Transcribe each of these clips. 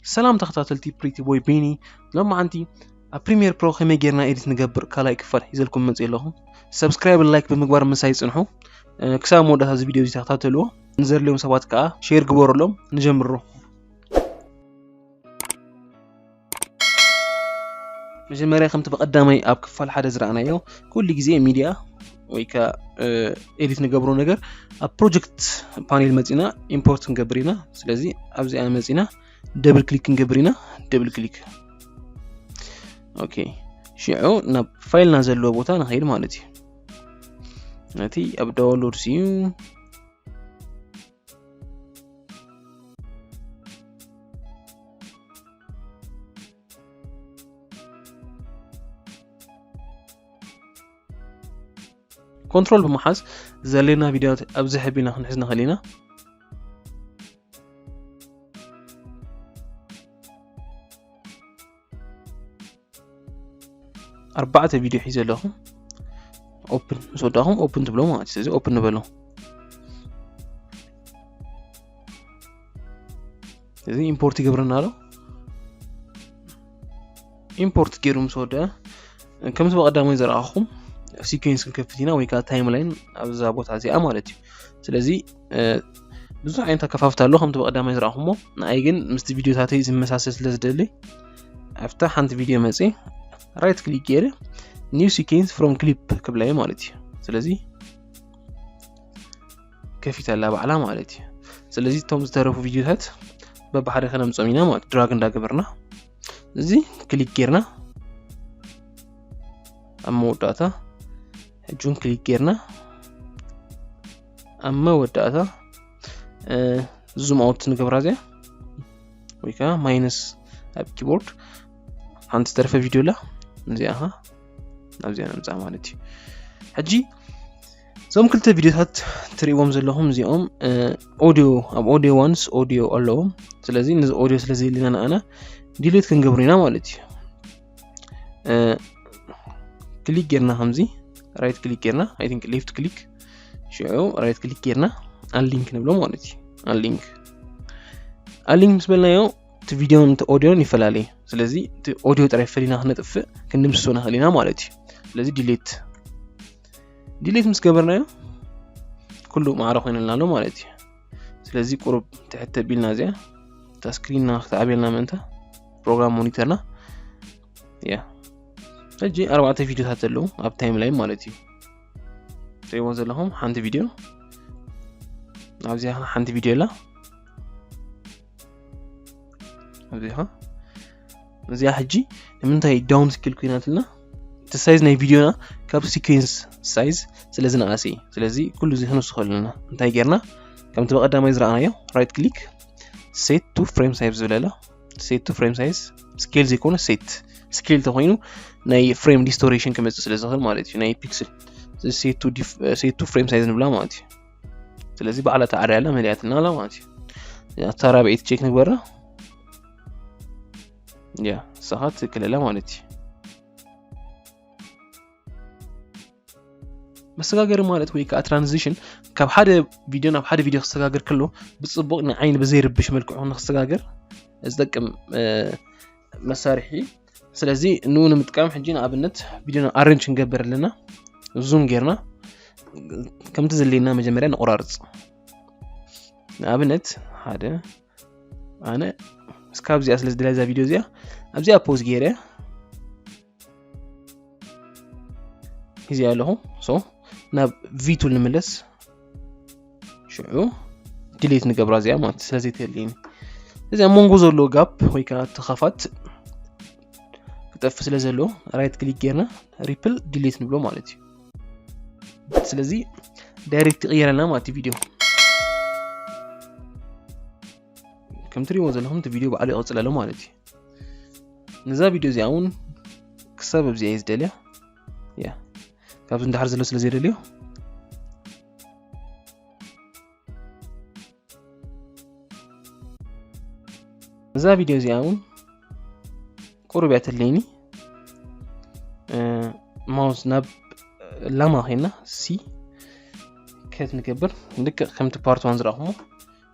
ሰላም ተኸታተልቲ ፕሪቲ ቦይ ቢኒ፣ ሎማዓንቲ ኣብ ፕሪሚየር ፕሮ ከመይ ጌርና ኤዲት ንገብር ካልኣይ ክፋል ሒዘልኩም መፅእ ኣለኹ። ሰብስክራይብ፣ ላይክ ብምግባር ምሳይ ፅንሑ። ክሳብ መወዳእታ እዚ ቪድዮ እዚ ተኸታተልዎ። ንዘድልዮም ሰባት ከዓ ሼር ግበሩሎም። ንጀምሮ። መጀመርያ ከምቲ ብቐዳማይ ኣብ ክፋል ሓደ ዝረኣናዮ፣ ኩሉ ግዜ ሚድያ ወይ ከዓ ኤዲት ንገብሮ ነገር ኣብ ፕሮጀክት ፓኔል መፂና ኢምፖርት ክንገብር ኢና። ስለዚ ኣብዚኣ መፂና ደብል ክሊክ ክንገብር ኢና። ደብል ክሊክ። ኦኬ፣ ሽዑ ናብ ፋይልና ዘለዎ ቦታ ንኸይድ ማለት እዩ። ነቲ ኣብ ዳውንሎድ ስዩ ኮንትሮል ብምሓዝ ዘሌና ቪድዮታት ኣብዚ ሕቢና ክንሕዝ ንኽእል ኢና። ኣርባዕተ ቪድዮ ሒዘ ኣለኹ። ኦፕን ምስ ወዳኹም ኦፕን ትብሎ ማለት እዩ። ስለዚ ኦፕን ንበሎ። እዚ ኢምፖርት ይገብረና ኣሎ። ኢምፖርት ገይሩ ምስ ወደ ከምቲ ብቐዳማይ ዝረኣኹም ሲኩዌንስ ክንከፍት ኢና ወይ ከዓ ታይም ላይን ኣብዛ ቦታ እዚኣ ማለት እዩ። ስለዚ ብዙሕ ዓይነት ኣከፋፍታ ኣሎ ከምቲ ብቐዳማይ ዝረኣኹሞ። ንኣይ ግን ምስቲ ቪድዮታተይ ዝመሳሰል ስለ ዝደሊ ኣብታ ሓንቲ ቪድዮ መፅእ ራይት ክሊክ ገይረ ኒው ሲኩዌንስ ፍሮም ክሊፕ ክብላ እየ ማለት እዩ። ስለዚ ከፊት ኣላ ባዕላ ማለት እዩ። ስለዚ እቶም ዝተረፉ ቪድዮታት በብሓደ ከነምፅኦም ኢና ማለት ድራግ እንዳገበርና እዚ ክሊክ ጌርና ኣብ መወዳእታ ሕጁን ክሊክ ጌርና ኣብ መወዳእታ ዙም ኣውት ንገብራ እዚኣ ወይ ከዓ ማይነስ ኣብ ኪቦርድ ሓንቲ ዝተረፈ ቪድዮ ኣላ እዚኣ ኸ ናብዚኣ ነምፃ ማለት እዩ። ሕጂ እዞም ክልተ ቪድዮታት ትሪእዎም ዘለኹም እዚኦም ኦዲዮ ኣብ ኦዲዮ ዋንስ ኦዲዮ ኣለዎም። ስለዚ ነዚ ኦዲዮ ስለ ዘየለና ንኣና ዲሌት ክንገብሩ ኢና ማለት እዩ። ክሊክ ጌርና ከምዚ ራይት ክሊክ ጌርና I think left click ሽዑ ራይት ክሊክ ጌርና ኣሊንክ ንብሎ ማለት እዩ። ኣሊንክ ኣሊንክ ምስ በልናዮ እቲ ቪድዮን እቲ ኦዲዮን ይፈላለዩ። ስለዚ እቲ ኦዲዮ ጥራይ ፈሊና ክነጥፍእ ክንድምስሶ ንኽእል ኢና ማለት እዩ። ስለዚ ዲሌት ዲሌት ምስ ገበርናዮ ኩሉ ማዕረ ኮይኑልና ኣሎ ማለት እዩ። ስለዚ ቁሩብ ትሕት ተቢልና እዚኣ እታ ስክሪንና ክትዓብየልና ምእንታ ፕሮግራም ሞኒተርና ያ ሕጂ ኣርባዕተ ቪድዮታት ዘለዉ ኣብ ታይም ላይን ማለት እዩ። ትሪእዎ ዘለኹም ሓንቲ ቪድዮ ኣብዚኣ ሓንቲ ቪድዮ ኣላ ኣብዚኣ እዚኣ ሕጂ ንምንታይ ዳውን ስኪል ኮይናትና እቲ ሳይዝ ናይ ቪድዮና ካብ ሲኩዌንስ ሳይዝ ስለ ዝነኣሰ እዩ። ስለዚ ኩሉ እዚ ክንውስኸሉ ኣለና። እንታይ ጌርና ከምቲ ብቐዳማይ ዝረኣናዮ ራይት ክሊክ ሴት ቱ ፍሬም ሳይዝ ዝብለላ ሴት ቱ ፍሬም ሳይዝ ስኬል ዘይኮነ ሴት ስኬል ተኮይኑ ናይ ፍሬም ዲስቶሬሽን ክመፅእ ስለ ዝኽእል ማለት እዩ ናይ ፒክስል ሴት ቱ ፍሬም ሳይዝ ንብላ ማለት እዩ። ስለዚ ባዕላ ተዓርያ ኣላ መሊኣትና ኣላ ማለት እዩ። እታ ራብዐይቲ ቼክ ንግበራ ያ ንሳኻ ትክክል ኣላ ማለት እዩ። መሰጋገሪ ማለት ወይ ከዓ ትራንዚሽን ካብ ሓደ ቪድዮ ናብ ሓደ ቪድዮ ክሰጋገር ከሎ ብፅቡቕ ንዓይኒ ብዘይርብሽ መልክዑ ንክሰጋገር ዝጠቅም መሳርሒ። ስለዚ ንኡ ንምጥቃም ሕጂ ንኣብነት ቪድዮና ኣረንጅ ክንገብር ኣለና። ዙም ጌርና ከምቲ ዘድልየና መጀመርያ ንቆራርፅ። ንኣብነት ሓደ ኣነ እስካብ እዚኣ ስለ ዝደልያ እዛ ቪድዮ እዚኣ ኣብዚኣ ፖዝ ገይረ እዚኣ ኣለኹ። ሶ ናብ ቪ ቱል ንምለስ ሽዑ ዲሌት ንገብራ እዚኣ ማለት ስለ ዘይተልየኒ እዚ ኣብ መንጎ ዘሎ ጋፕ ወይ ከዓ ተኸፋት ክጠፍ ስለ ዘሎ ራይት ክሊክ ጌርና ሪፕል ዲሌት ንብሎ ማለት እዩ። ስለዚ ዳይሬክት ይቕየረልና ማለት እዩ ቪድዮ ከም ትሪእዎ ዘለኹም እቲ ቪድዮ ባዕሉ ይቕፅል ኣሎ ማለት እዩ። ነዛ ቪድዮ እዚኣ እውን ክሳብ ኣብዚኣ እየ ዝደልያ ያ ካብዚ እንዳሓር ዘሎ ስለ ዘይደልዮ እዛ ቪድዮ እዚኣ እውን ቁሩብ እያ ተለይኒ ማውስ ናብ ላማ ኸይና ሲ ከት ንገብር ልክዕ ከምቲ ፓርት ዋን ዝረእኹሞ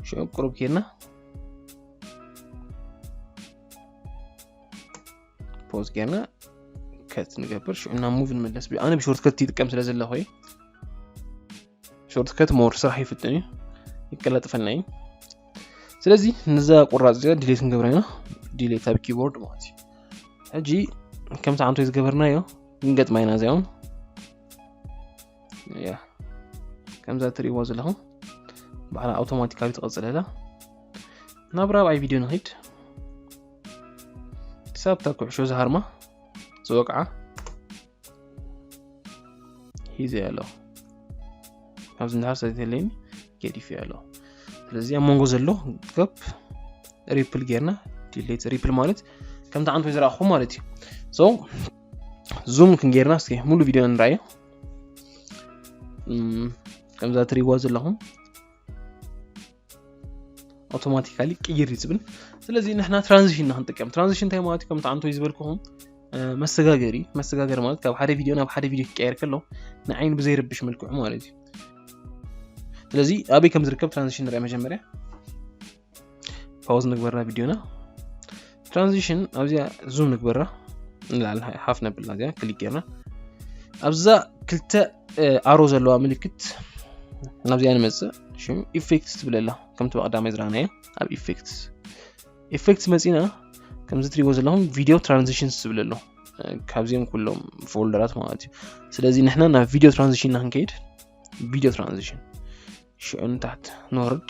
ሽዑ ቁሩብ ኬድና ፖዝ ጌርና ከት ንገብር። ሽዑ ናብ ሙቭ ንመለስ። ኣነ ብሾርት ከት ይጥቀም ስለ ዘለኹ፣ ሾርት ከት ሞር ስራሕ ይፍጥን እዩ፣ ይቀላጥፈልና እዩ። ስለዚ ነዛ ቁራፅ እዚኣ ዲሌት ክንገብራ ኢና። ዲሌት ኣብ ኪቦርድ ማለት እዩ። ሕጂ ከምቲ ዓንቶ ዝገበርናዮ ክንገጥማ ኢና እዚኦም። ያ፣ ከምዛ ትሪእዎ ዘለኹም ባዕላ ኣውቶማቲካሊ ትቐፅለላ። ናብ ራብዓይ ቪድዮ ንኺድ። ክሳብ እታ ኩዕሾ ዝሃርማ ዝወቅዓ ሒዘ ኣሎ። ኣብዚ እንድሕር ሰተተለይኒ ገዲፍ ኣሎ። ስለዚ ኣብ መንጎ ዘሎ ገፕ ሪፕል ጌርና ዲሌት። ሪፕል ማለት ከምቲ ዓንቶ ዝረኣኹ ማለት እዩ። ሶ ዙም ክንጌርና እስኪ ሙሉ ቪድዮ ንረኣዮ። እም፣ ከምዛ ትሪእዋ ዘለኹም ኣውቶማቲካሊ ቅይር እዩ ዝብል። ስለዚ ንሕና ትራንዚሽን ኢና ክንጥቀም። ትራንዚሽን እንታይ ማለት እዩ? ከምቲ ዓንቶ ዝበልኩኹም፣ እ፣ መሰጋገሪ። መሰጋገሪ ማለት ካብ ሓደ ቪድዮ ናብ ሓደ ቪድዮ ክቀየር ከሎ ንዓይኒ ብዘይረብሽ መልክዑ ማለት እዩ። ስለዚ ኣበይ ከም ዝርከብ ትራንዚሽን ንሪኣ መጀመርያ። ፓውዝ ንግበራ ቪድዮና። ትራንዚሽን ኣብዚኣ ዙም ንግበራ። ንላዕሊ ሓፍ ነብልና እዚኣ ክሊክ ጌርና ኣብዛ ክልተ፣ እ፣ ኣሮ ዘለዋ ምልክት ናብዚኣ ንመጽእ። ሽም ኢፌክትስ ትብለላ፣ ከምቲ ብቐዳማይ ዝረኣናዮ ኣብ ኢፌክትስ። ኢፌክትስ መጺና ከምዚ ትሪእዎ ዘለኹም ቪድዮ ትራንዚሽንስ ትብለሎ፣ እ፣ ካብዚኦም ኩሎም ፎልደራት ማለት እዩ። ስለዚ ንሕና ናብ ቪድዮ ትራንዚሽን ኢና ክንከይድ። ቪድዮ ትራንዚሽን ሽዑ ንታሕቲ ንወርድ።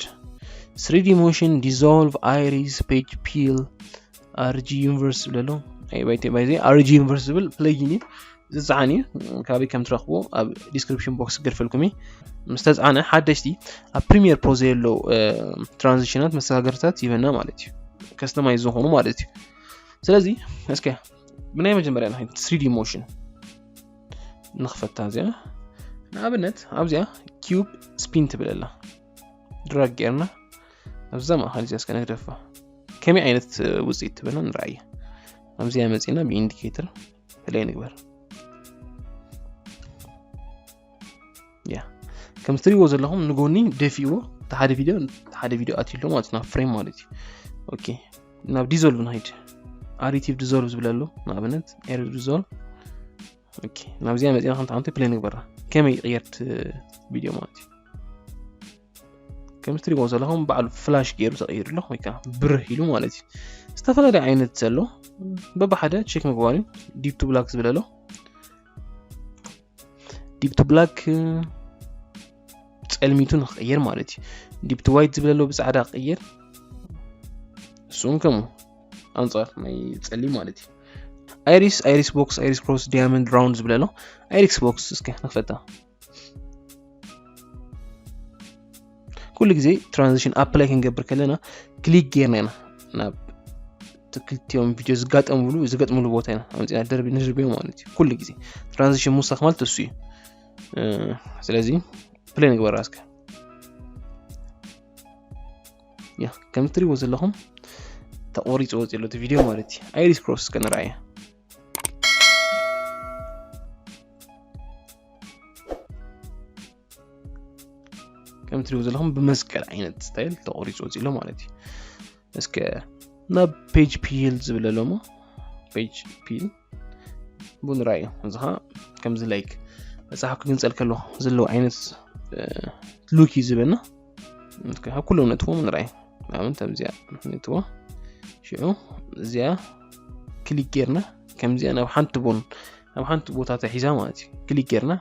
ስሪ ዲ ሞሽን፣ ዲዞልቭ፣ ኣይሪስ፣ ፔጅ ፒል፣ ኣር ጂ ዩኒቨርስ ዝብለሎ። ኣይ፣ ባይተ-፣ ባይዘ ኣር ጂ ዩኒቨርስ ዝብል ፕለጊን እዩ። ዝጸዓን እዩ። ካበይ ከም ትረኽቦ ኣብ ዲስክሪፕሽን ቦክስ ክገድፈልኩም እዩ። ምስ ተጻዕነ ሓደሽቲ ኣብ ፕሪሚየር ፕሮ ዘየሎ፣ እ፣ ትራንዚሽናት መሰጋገርታት ይበና ማለት እዩ። ከስተማይዝ ዝኾኑ ማለት እዩ። ስለዚ እስከ ብናይ መጀመርያ ንኸይድ ስሪ ዲ ሞሽን ንኽፈታ እዚኣ። ንኣብነት ኣብዚኣ ኪዩብ ስፒን ትብለላ። ድራግ ጌርና ኣብዛ ማእኸል እዚኣ እስከ ንግደፋ። ከመይ ዓይነት፣ እ፣ ውጽኢት ትበና ንረኣየ። ኣብዚኣ መጺና ብኢንዲኬተር ፕሌይ ንግበር። ያ፣ ከም ትሪእዎ ዘለኹም ንጎኒ ደፊእዎ፣ እቲ ሓደ ቪድዮ፣ እቲ ሓደ ቪድዮ ኣትዩሎ ማለት እዩ፣ ናብ ፍሬም ማለት እዩ። ኦኬ፣ ናብ ዲዞልቭ ንኸይድ። ኣዲቲቭ ዲዞልቭ ዝብል ኣሎ፣ ንኣብነት ኤር ዲዞልቭ። ኦኬ፣ ናብዚኣ መጺና ከምቲ ዓንቶ ፕሌይ ንግበራ። ከመይ ይቕየር እቲ ቪድዮ ማለት እዩ። ከም ትሪእዎ ዘለኹም ባዕሉ ፍላሽ ገይሩ ተቐይሩ ኣሎ፣ ወይ ከዓ ብርህ ኢሉ ማለት እዩ። ዝተፈላለዩ ዓይነት ዘሎ በብሓደ ቼክ ምግባር እዩ። ዲፕ ቱ ብላክ ዝብል ኣሎ። ዲፕ ቱ ብላክ ጸልሚቱ ንኽቕየር ማለት እዩ። ዲፕ ቱ ዋይት ዝብል ኣሎ ብጻዕዳ ክቕየር። እሱ እውን ከምኡ ኣንጻር ናይ ጸሊም ማለት እዩ። ኣይሪስ፣ ኣይሪስ ቦክስ፣ ኣይሪስ ክሮስ፣ ዳያመንድ፣ ራውንድ ዝብል ኣሎ። ኣይሪስ ቦክስ እስከ ንኽፈታ። ኩሉ ግዜ ትራንዚሽን ኣፕላይ ክንገብር ከለና ክሊክ ጌርና ኢና ናብ እቲ ክልቲኦም ቪድዮ ዝጋጠምሉ፣ ዝገጥምሉ ቦታ ኢና ኣምጺና ደርቢ ንድርብዮ ማለት እዩ። ኩሉ ግዜ ትራንዚሽን ምውሳኽ ማለት እሱ እዩ። እ፣ ስለዚ ፕሌይ ንግበራ እስከ። ያ፣ ከም ትሪእዎ ዘለኹም ተቆሪጹ ወጺኡ ኣሎ እቲ ቪድዮ ማለት እዩ። ኣይሪስ ክሮስ እስከ ንርኣያ። ከም ትሪእዎ ዘለኹም ብመስቀል ዓይነት ስታይል ተቆሪጹ ወጺኡ ኣሎ ማለት እዩ። እስከ ናብ ፔጅ ፒል ዝብል ኣሎ እሞ፣ ፔጅ ፒል ቡን ራእዩ። እዚ ኸዓ ከምዚ ላይክ መጽሓፍ ክግንጸል ከሎ ዘለዎ ዓይነት፣ እ፣ ሉክ እዩ ዝህበና። እስከ ካብ ኩሎም ነጥፍዎም ንርኣይ። ንኣብነት ኣብዚኣ ነጥፍዋ። ሽዑ እዚኣ ክሊክ ጌርና ከምዚኣ ናብ ሓንቲ ቡን፣ ናብ ሓንቲ ቦታ ተሒዛ ማለት እዩ። ክሊክ ጌርና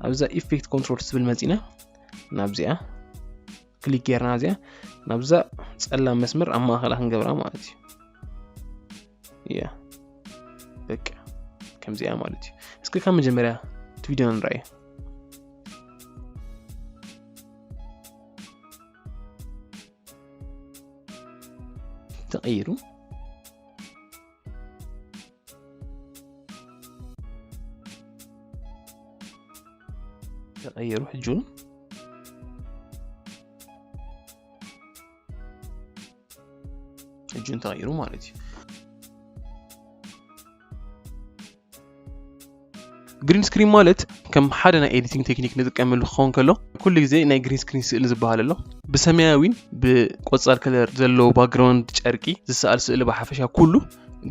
ኣብዛ ኢፌክት ኮንትሮል ትብል መጺና ናብዚኣ ክሊክ ጌርና እዚኣ ናብዛ ጸላም መስመር ኣብ ማእከላ ክንገብራ ማለት እዩ። ያ፣ በቃ ከምዚኣ ማለት እዩ። እስኪ ካብ መጀመርያ እቲ ቪድዮ ንርኣዮ። ተቐይሩ። ተቐይሩ ሕጂ እውን። ሕጂ እውን ተቐይሩ ማለት እዩ። ግሪን ስክሪን ማለት ከም ሓደ ናይ ኤዲቲንግ ቴክኒክ ንጥቀመሉ ክኸውን ከሎ፣ ኩሉ ግዜ ናይ ግሪን ስክሪን ስእሊ ዝበሃል ኣሎ። ብሰማያዊን ብቆጻል ከለር ዘለዎ ባክግራውንድ ጨርቂ ዝሰኣል ስእሊ ብሓፈሻ ኩሉ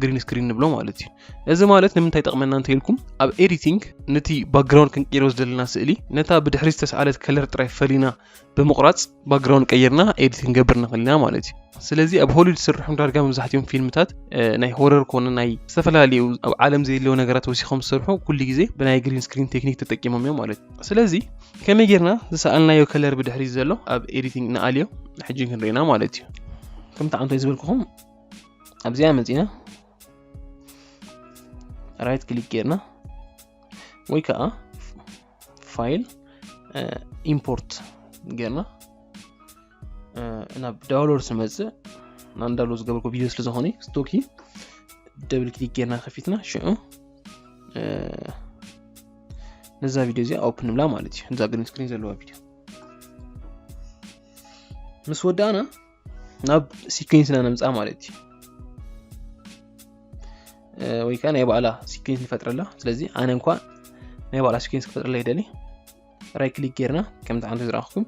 green screen ንብሎ ማለት እዩ። እዚ ማለት ንምንታይ ይጠቕመና እንተኢልኩም፣ ኣብ ኤዲቲንግ ነቲ ባክግራውንድ ክንቅይሮ ዝደለና ስእሊ ነታ ብድሕሪ ዝተሰኣለት ከለር ጥራይ ፈሊና ብምቑራፅ ባክግራውንድ ቀይርና ኤዲት ክንገብር ንኽእል ኢና ማለት እዩ። ስለዚ ኣብ ሆሊውድ ዝስርሑ ዳርጋ መብዛሕትኦም ፊልምታት፣ እ፣ ናይ ሆረር ኮነ ናይ ዝተፈላለዩ ኣብ ዓለም ዘየለዉ ነገራት ወሲኾም ዝሰርሑ ኩሉ ግዜ ብናይ ግሪን ስክሪን ቴክኒክ ተጠቂሞም እዮም ማለት እዩ። ስለዚ ከመይ ጌርና ዝሰኣልናዮ ከለር ብድሕሪ ዘሎ ኣብ ኤዲቲንግ ንኣልዮ ሕጂ ክንርኢና ማለት እዩ። ከምቲ ዓንቶ ዝበልኩኹም ኣብዚኣ መፂና ራይት ክሊክ ጌርና ወይ ከዓ ፋይል፣ እ፣ ኢምፖርት ጌርና፣ እ፣ ናብ ዳውንሎድ ስመፅእ ናብ ዳውንሎድ ዝገበርኩ ቪዲዮ ስለ ዝኾነ ስቶኪ ደብል ክሊክ ጌርና ከፊትና ሽዑ፣ እ፣ ነዛ ቪዲዮ እዚኣ ኦፕን ንብላ ማለት እዩ። እዛ ግሪን ስክሪን ዘለዋ ቪዲዮ ምስ ወዳእና ናብ ሲኩዌንስና ነምፅኣ ማለት እዩ። እ፣ ወይ ከዓ ናይ ባዕላ ሲኩዌንስ ንፈጥረላ። ስለዚ ኣነ እንኳ ናይ ባዕላ ሲኩዌንስ ክፈጥረላ ይደሊ። ራይት ክሊክ ጌርና ከምቲ ዓንቶ ዝረኣኹም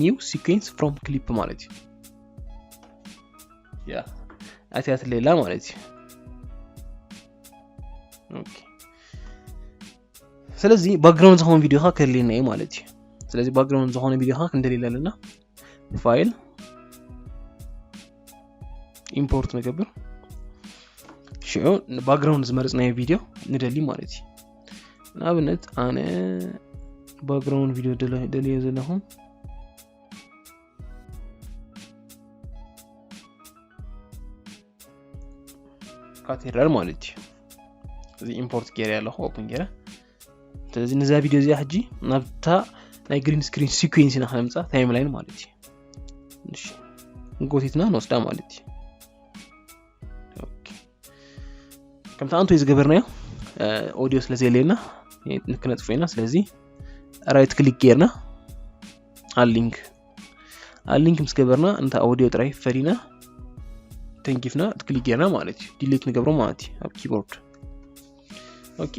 ኒው ሲኩዌንስ ፍሮም ክሊፕ ማለት እዩ። ያ፣ ኣትያትለላ ማለት እዩ። ኦኬ። ስለዚ ባክግራውንድ ዝኾነ ቪዲዮኻ ከድልየና እዩ ማለት እዩ። ስለዚ ባክግራውንድ ዝኾነ ቪዲዮኻ ክንደልየላ ኣለና። ፋይል ኢምፖርት ንገብር። ሽዑ ንባክግራውንድ ዝመረፅናዮ ቪዲዮ ንደሊ ማለት እዩ። ንኣብነት ኣነ ባክግራውንድ ቪዲዮ ደለ-፣ ደልዮ ዘለኹ ካቴድራል ማለት እዩ። እዚ ኢምፖርት ጌረ ኣለኹ፣ ኦፕን ጌረ። ስለዚ ነዛ ቪዲዮ እዚኣ ሕጂ ናብታ ናይ ግሪን ስክሪን ሲኩዌንስ ኢና ክነምፃ፣ ታይም ላይን ማለት እዩ። እሺ፣ ጎቲትና ንወስዳ ማለት እዩ። ኦኬ። ከምቲ ኣንቶ ዝገበርናዮ፣ እ፣ ኦዲዮ ስለ ዘየለየና ንክነጥፎ ኢና። ስለዚ ራይት ክሊክ ጌርና ኣሊንክ፣ ኣሊንክ ምስ ገበርና እንታ ኦዲዮ ጥራይ ፈሊና ተንኪፍና ክሊክ ጌርና ማለት እዩ። ዲሊት ንገብሮ ማለት እዩ ኣብ ኪቦርድ። ኦኬ።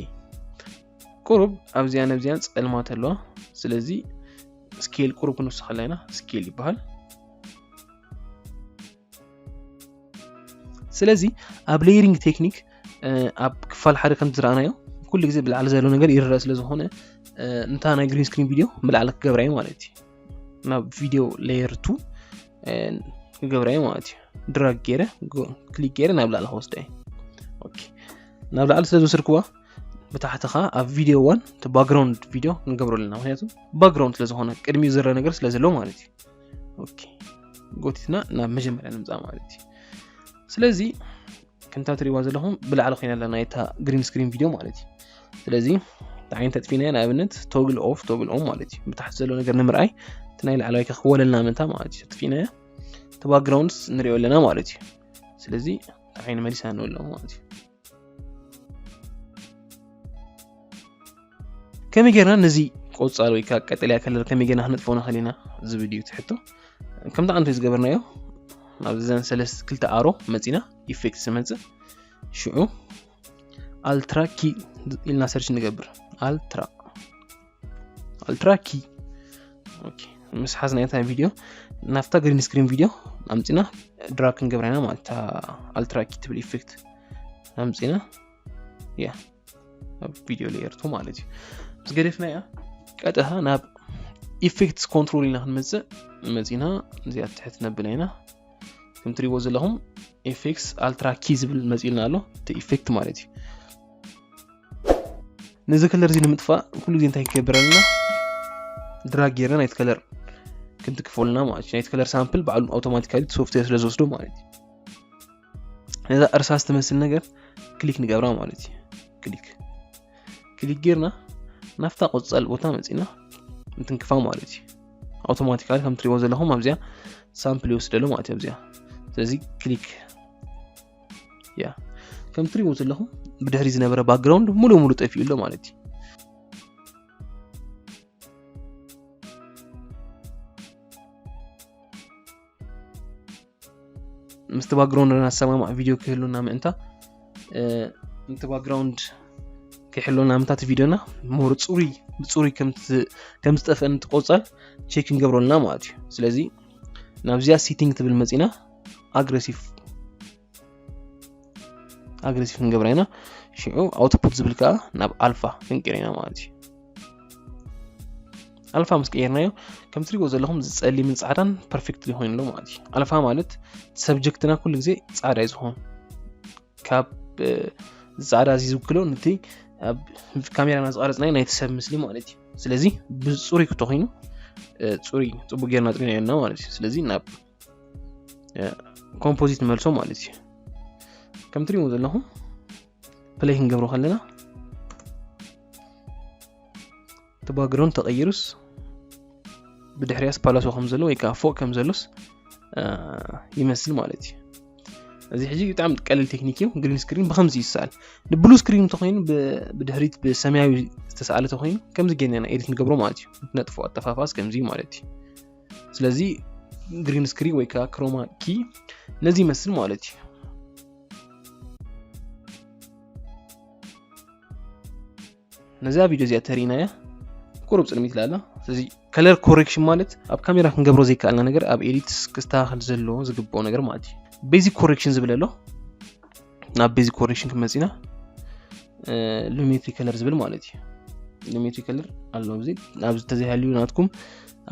ቁሩብ ኣብዚኣ ነብዚኣ ጸልማት ኣለዋ። ስለዚ ስኬል ቁሩብ ክንውስኸላ ኢና። ስኬል ይበሃል። ስለዚ ኣብ ሌየሪንግ ቴክኒክ፣ እ፣ ኣብ ክፋል ሓደ ከም ዝረኣናዮ ኩሉ ግዜ ብላዕሊ ዘሎ ነገር ይረአ ስለ ዝኾነ፣ እ፣ እንታ ናይ ግሪን ስክሪን ቪዲዮ ብላዕሊ ክገብራ እዩ ማለት እዩ። ናብ ቪዲዮ ሌየር ቱ፣ እ፣ ክገብራ እዩ ማለት እዩ። ድራግ ገይረ፣ ጎ-፣ ክሊክ ገይረ ናብ ላዕሊ ክወስዳ እዩ። ኦኬ። ናብ ላዕሊ ስለ ዝወሰድክዋ ብታሕቲ ኸዓ ኣብ ቪዲዮ ዋን እቲ ባክግራውንድ ቪዲዮ ክንገብሮ ኣለና። ምክንያቱ ባክግራውንድ ስለ ዝኾነ ቅድሚኡ ዝረአ ነገር ስለ ዘሎ ማለት እዩ። ኦኬ። ጎቲትና ናብ መጀመርያ ንምፃእ ማለት እዩ። ስለዚ ከምታ ትሪእዋ ዘለኹም ብላዕሊ ኮይና ኣላ ናይታ ግሪን ስክሪን ቪዲዮ ማለት እዩ። ስለዚ እንታይ ዓይነት ኣጥፊናዮ? ንኣብነት ቶግል ኦፍ ቶግል ኦን ማለት እዩ። ብታሕቲ ዘሎ ነገር ንምርኣይ እቲ ናይ ላዕለዋይ ከኽወለልና ምእንታ ማለት እዩ። ኣጥፊናዮ እቲ ባክግራውንድስ ንሪኦ ኣለና ማለት እዩ። ስለዚ እንታይ ዓይነት መሊሳ ንብሎ ማለት እዩ። ከመይ ጌርና ነዚ ቆጻል ወይ ከዓ ቀጠልያ ከለር ከመይ ጌርና ክነጥፍኦ ንኽእል ኢና ዝብል እዩ እቲ ሕቶ። ከምቲ ኣንቶ ዝገበርናዮ፣ ናብ ዘን ሰለስተ ክልተ ኣሮ መጺና ኢፌክት ዝመጽእ ሽዑ ኣልትራ ኪ ኢልና ሰርች ንገብር። ኣልትራ፣ ኣልትራ ኪ። ኦኬ፣ ምስ ሓዝና እታ ቪድዮ ናብታ ግሪን ስክሪን ቪድዮ ኣምጺና ድራግ ክንገብራ ኢና ማለት እታ ኣልትራ ኪ ትብል ኢፌክት ኣምጺና፣ ያ፣ ኣብ ቪድዮ ሌየር ቱ ማለት እዩ። ምስ ገደፍናያ ቀጥታ ናብ ኢፌክትስ ኮንትሮል ኢና ክንመጽእ። መጺና እዚኣ ትሕት ነብላ ኢና። ከም ትሪእዎ ዘለኹም ኢፌክትስ ኣልትራ ኪ ዝብል መጺኡልና ኣሎ፣ እቲ ኢፌክት ማለት እዩ። ነዚ ከለር እዚ ንምጥፋእ ኩሉ ግዜ እንታይ ክገብር ኣለና? ድራግ ጌርና ናይቲ ከለር ክንትክፎ ኣለና ማለት እዩ። ናይቲ ከለር ሳምፕል ባዕሉ ኣውቶማቲካሊ እቲ ሶፍትዌር ስለ ዝወስዶ ማለት እዩ። ነዛ እርሳስ ትመስል ነገር ክሊክ ንገብራ ማለት እዩ። ክሊክ፣ ክሊክ ጌርና ናብታ ቆጻል ቦታ መጺና እንትንክፋ ማለት እዩ። ኣውቶማቲካሊ ከም ትሪእዎ ዘለኹም ኣብዚኣ ሳምፕል ይወስደሉ ማለት እዩ ኣብዚኣ። ስለዚ ክሊክ፣ ያ፣ ከም ትሪእዎ ዘለኹም ብድሕሪ ዝነበረ ባክግራውንድ ሙሉ ሙሉ ጠፊኡ ኣሎ ማለት እዩ። ምስቲ ባክግራውንድ እናሰማማዕ ቪድዮ ክህሉና ምእንታ፣ እ፣ ምስቲ ባክግራውንድ ክሕሉና ምእንታ እቲ ቪድዮና ሞር ጽሩይ፣ ብጽሩይ ከም ዝ-፣ ከም ዝጠፍአን እቲ ቆጻል ቼክ ክንገብረልና ማለት እዩ። ስለዚ ናብዚኣ ሴቲንግ ትብል መጺና ኣግረሲቭ፣ ኣግሬሲቭ ክንገብራ ኢና። ሽዑ ኣውትፑት ዝብል ከዓ ናብ ኣልፋ ክንቀይር ኢና ማለት እዩ። ኣልፋ ምስ ቀየርናዮ ከም ትሪእዎ ዘለኹም እዚ ጸሊምን ጻዕዳን ፐርፌክት ይኾይኑ ኣሎ ማለት እዩ። ኣልፋ ማለት ሰብጀክትና ኩሉ ግዜ ጻዕዳ እዩ ዝኾን። ካብ እ፣ ጻዕዳ እዚ ዝውክሎ ነቲ ኣብ ካሜራና ዝቐረጽናዮ ናይቲ ሰብ ምስሊ ማለት እዩ። ስለዚ ብጽሩይ ክተኾይኑ እ፣ ጽሩይ ጽቡቅ ጌርና ጽሪናዮ ኣለና ማለት እዩ። ስለዚ ናብ እ፣ ኮምፖዚት ንመልሶ ማለት እዩ። ከም ትሪእዎ ዘለኹም ፕሌይ ክንገብሮ ከለና እቲ ባክግራውንድ ተቐይሩስ ብድሕሪያስ ፓላሶ ከም ዘሎ ወይ ከዓ ፎቅ ከም ዘሎስ እ፣ ይመስል ማለት እዩ። እዚ ሕጂ ብጣዕሚ ቀሊል ቴክኒክ እዩ። ግሪን ስክሪን ብከምዚ ይሰኣል። ንብሉ ስክሪን እንተኮይኑ ብ- ብድሕሪት ብሰማያዊ ዝተሰኣለ ተኮይኑ ከምዚ ጌርና ኢና ኤዲት ንገብሮ ማለት እዩ። ነጥፎ ኣጠፋፋስ ከምዚ ማለት እዩ። ስለዚ ግሪን ስክሪን ወይ ከዓ ክሮማ ኪ ነዚ ይመስል ማለት እዩ። ነዛ ቪድዮ እዚኣ ተሪእናያ ቁሩብ ጽልሚት ኢላ ኣላ። ስለዚ ከለር ኮሬክሽን ማለት ኣብ ካሜራ ክንገብሮ ዘይከኣልና ነገር ኣብ ኤዲት ክስተካከል ዘለዎ ዝግብኦ ነገር ማለት እዩ። ቤዚክ ኮሬክሽን ዝብል ኣሎ። ናብ ቤዚክ ኮሬክሽን ክመጺና ሉሜትሪ ከለር ዝብል ማለት እዩ። ሉሜትሪ ከለር ኣሎ። ኣብዚ ኣብዚ ተዘይሃልዩ ናትኩም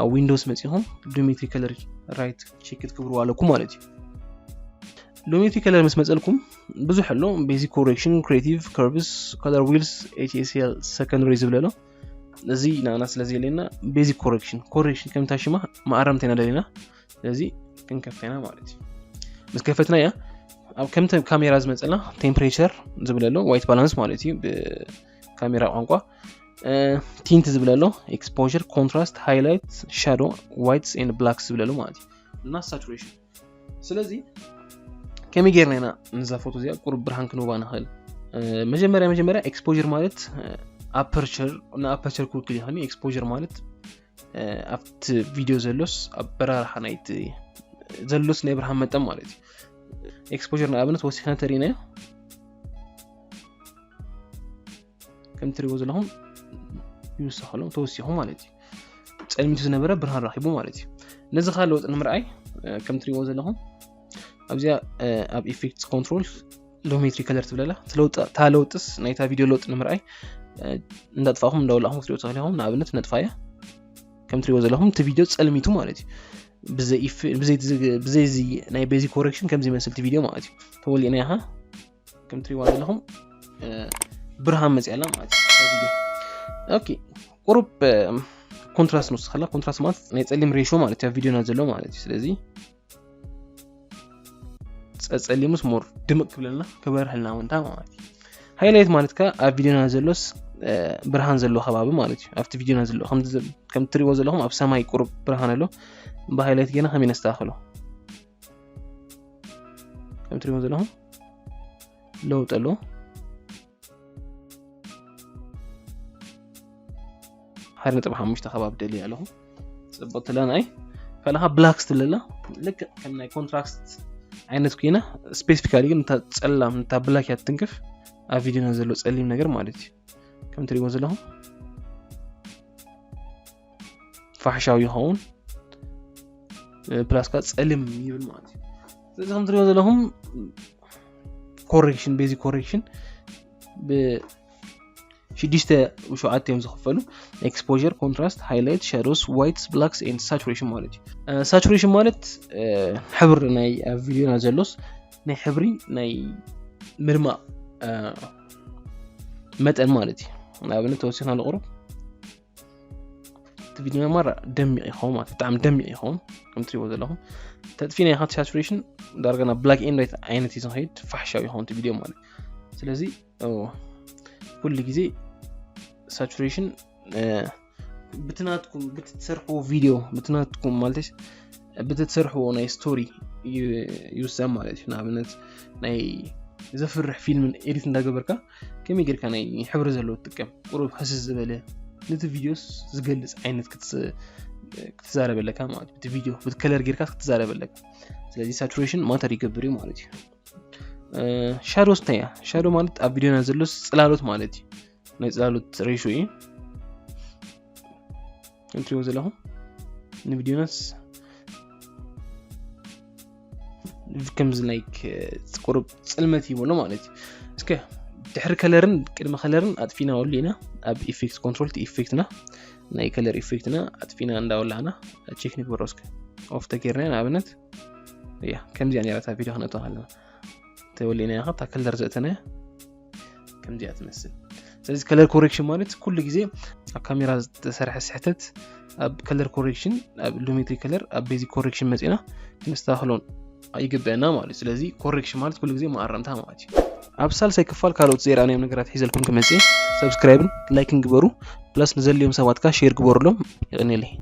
ኣብ ዊንዶውስ መጺኹም ሉሜትሪ ከለር ራይት ቼክ ክትገብሩ ኣለኩም ማለት እዩ። ሉሜትሪ ከለር ምስ መጸልኩም ብዙሕ ኣሎ። ቤዚክ ኮሬክሽን፣ ክሬቲቭ፣ ከርቭስ፣ ከለር ዊልስ፣ ኤች ኤስ ኤል ሰከንደሪ ዝብል ኣሎ። እዚ ናና ስለ ዘየለና ቤዚክ ኮሬክሽን ኮሬክሽን ከምታ ሽማ መኣረምቲ ኢና ደሊና። ስለዚ ክንከፍታ ኢና ማለት እዩ። ምስ ከፈትና እያ ኣብ ከምተ ካሜራ ዝመጸና ቴምፕሬቸር ዝብል ኣሎ፣ ዋይት ባላንስ ማለት እዩ ብካሜራ ቋንቋ። ቲንት ዝብል ኣሎ፣ ኤክስፖር፣ ኮንትራስት፣ ሃይላይት፣ ሻዶ፣ ዋይትስ ኤንድ ብላክስ ዝብል ኣሎ ማለት እዩ። እና ሳቹሬሽን። ስለዚ ከመይ ጌርና ኢና ነዛ ፎቶ እዚኣ ቁሩብ ብርሃን ክንህባ ንኽእል? እ፣ መጀመርያ መጀመርያ ኤክስፖር ማለት ኣፐርቸር፣ ንኣፐርቸር ክውክል ይኽእል። ኤክስፖር ማለት እ፣ ኣብቲ ቪድዮ ዘሎስ ኣበራርሓ ናይቲ ዘሎስ ናይ ብርሃን መጠን ማለት እዩ። ኤክስፖር ንኣብነት ወሲኽና ተሪእናዮ ከም ትሪእዎ ዘለኹም ይውሰኸሎም ተወሲኹ ማለት እዩ። ጸልሚቱ ዝነበረ ብርሃን ረኺቡ ማለት እዩ። ነዚ ከዓ ለውጢ ንምርኣይ እ፣ ከም ትሪእዎ ዘለኹም ኣብዚኣ እ፣ ኣብ ኢፌክትስ ኮንትሮል ሉሜትሪ ከለር ትብለላ። እታ ለውጥስ ናይታ ቪድዮ ለውጢ ንምርኣይ እ፣ እንዳጥፋእኹም እንዳወላእኹም ክትሪኦ ትኽእሉ ኢኹም። ንኣብነት ነጥፋያ ከም ትሪእዎ ዘለኹም እቲ ቪድዮ ጸልሚቱ ማለት እዩ። ብዘይ ኢፍ- ብዘይ ትዝግ- ብዘይ እዚ ናይ ቤዚክ ኮሬክሽን ከምዚ ይመስል እቲ ቪድዮ ማለት እዩ። ተወሊእና ኢኻ ከም ትሪእዋ ዘለኹም እ፣ ብርሃን መፅያ ኣላ ማለት እዩ። እታ ቪድዮ ኦኬ ቁሩብ እ፣ ኮንትራስት ንወስኸላ። ኮንትራስት ማለት ናይ ጸሊም ሬሾ ማለት እዩ ኣብ ቪድዮና ዘሎ ማለት እዩ። ስለዚ ጸጸሊሙስ ሞር ድምቅ ክብለልና ክበርህልና እውን እንታይ ማለት እዩ። ሃይላይት ማለት ከ ኣብ ቪድዮና ዘሎስ እ፣ ብርሃን ዘለዎ ከባቢ ማለት እዩ። ኣብቲ ቪድዮና ዘሎ ከም ከም ትሪእዎ ዘለኹም ኣብ ሰማይ ቁሩብ ብርሃን ኣሎ። ብሃይላይት ጌና ከመይ ነስተካኽሎ? ከም ትሪእዎ ዘለኹም ለውጢ ኣሎ። ሓደ ነጥቢ ሓሙሽተ ከባቢ ደልየ ኣለኹ። ጽብቕቲ ለናይ ካልኻ ብላክስ ትብለላ ልክዕ ከም ናይ ኮንትራስት ዓይነት ኮይና ስፔሲፊካሊ ግን እታ ጸላም እታ ብላክ እያ ትትንክፍ ኣብ ቪድዮና ዘሎ ጸሊም ነገር ማለት እዩ። ከም ትሪእዎ ዘለኹም ፋሕሻዊ ይኸውን ፕላስ ከዓ ጸሊም ይብል ማለት እዩ። ስለዚ ከም ትሪእዎ ዘለኹም ኮሬክሽን ቤዚክ ኮሬክሽን ብ ሽዱሽተ ሸውዓተ እዮም ዝኽፈሉ። ኤክስፖር፣ ኮንትራስት፣ ሃይላይት፣ ሻዶስ፣ ዋይትስ፣ ብላክስ ኤንድ ሳቹሬሽን ማለት እዩ። ሳቹሬሽን ማለት ሕብሪ ናይ ኣብ ቪድዮና ዘሎስ ናይ ሕብሪ ናይ ምድማቕ መጠን ማለት እዩ። ንኣብነት ተወሲኽና ንቕሩብ እቲ ቪድዮ ማራ ደሚቕ ይኸውን ማለት ብጣዕሚ ደሚቕ ይኸውን ከም ትሪእዎ ዘለኹም። ተጥፊና ኢኻ ሳቹሬሽን ዳርጋ ናብ ብላክ ኤንድ ዋይት ዓይነት እዩ ዝኸይድ ፋሕሻዊ ይኸውን እቲ ቪድዮ ማለት። ስለዚ ኩሉ ግዜ ሳቹሬሽን ብትናትኩም ብትሰርሕዎ ቪድዮ ብትናትኩም ማለት ብትሰርሕዎ ናይ ስቶሪ ይውሰን ማለት እዩ። ንኣብነት ናይ ዘፍርሕ ፊልምን ኤዲት እንዳገበርካ ከመይ ጌርካ ናይ ሕብሪ ዘለዎ ትጥቀም ቁሩብ ህስስ ዝበለ ነቲ ቪድዮስ ዝገልጽ ዓይነት ክትዛረበለካ ማለት እቲ ቪድዮ ብቲ ከለር ጌርካ ክትዛረበለካ። ስለዚ ሳቹሬሽን ማተር ይገብር እዩ ማለት እዩ። ሻዶስ እንታይ እያ? ሻዶ ማለት ኣብ ቪድዮና ዘሎ ጽላሎት ማለት እዩ። ናይ ጽላሎት ሬሾ እዩ። እንትሪእዎ ዘለኹም ንቪድዮናስ ከምዚ ናይ ቁሩብ ጽልመት ይበሎ ማለት እዩ። እስከ ድሕሪ ከለርን ቅድሚ ከለርን ኣጥፊና ወሊና ኣብ ኢፌክት ኮንትሮል ኢፌክትና ናይ ከለር ኢፌክትና ኣጥፊና እንዳወላና ቼክ ንግበሮ እስከ። ኦፍ ተጌርና ንኣብነት እያ ከምዚኣ ነራታ ቪዲዮ ክነእቶ ኣለና ተወሊና ያኸ ታከለር ዘእተነ ከምዚኣ ትመስል። ስለዚ ከለር ኮሬክሽን ማለት ኩሉ ግዜ ኣብ ካሜራ ዝተሰርሐ ስሕተት ኣብ ከለር ኮሬክሽን ኣብ ሉሜትሪ ከለር ኣብ ቤዚክ ኮሬክሽን መፂና ክንስተካክሎን ይግበአና ማለት እዩ። ስለዚ ኮሬክሽን ማለት ኩሉ ግዜ መኣረምታ ማለት እዩ። ኣብ ሳልሳይ ክፋል ካልኦት ዘይረኣናዮም ነገራት ሒዘልኩም ክመፅእ ሰብስክራይብን ላይክን ግበሩ። ፕላስ ንዘልዮም ሰባት ካ ሼር ግበሩሎም። ይቕንየለይ።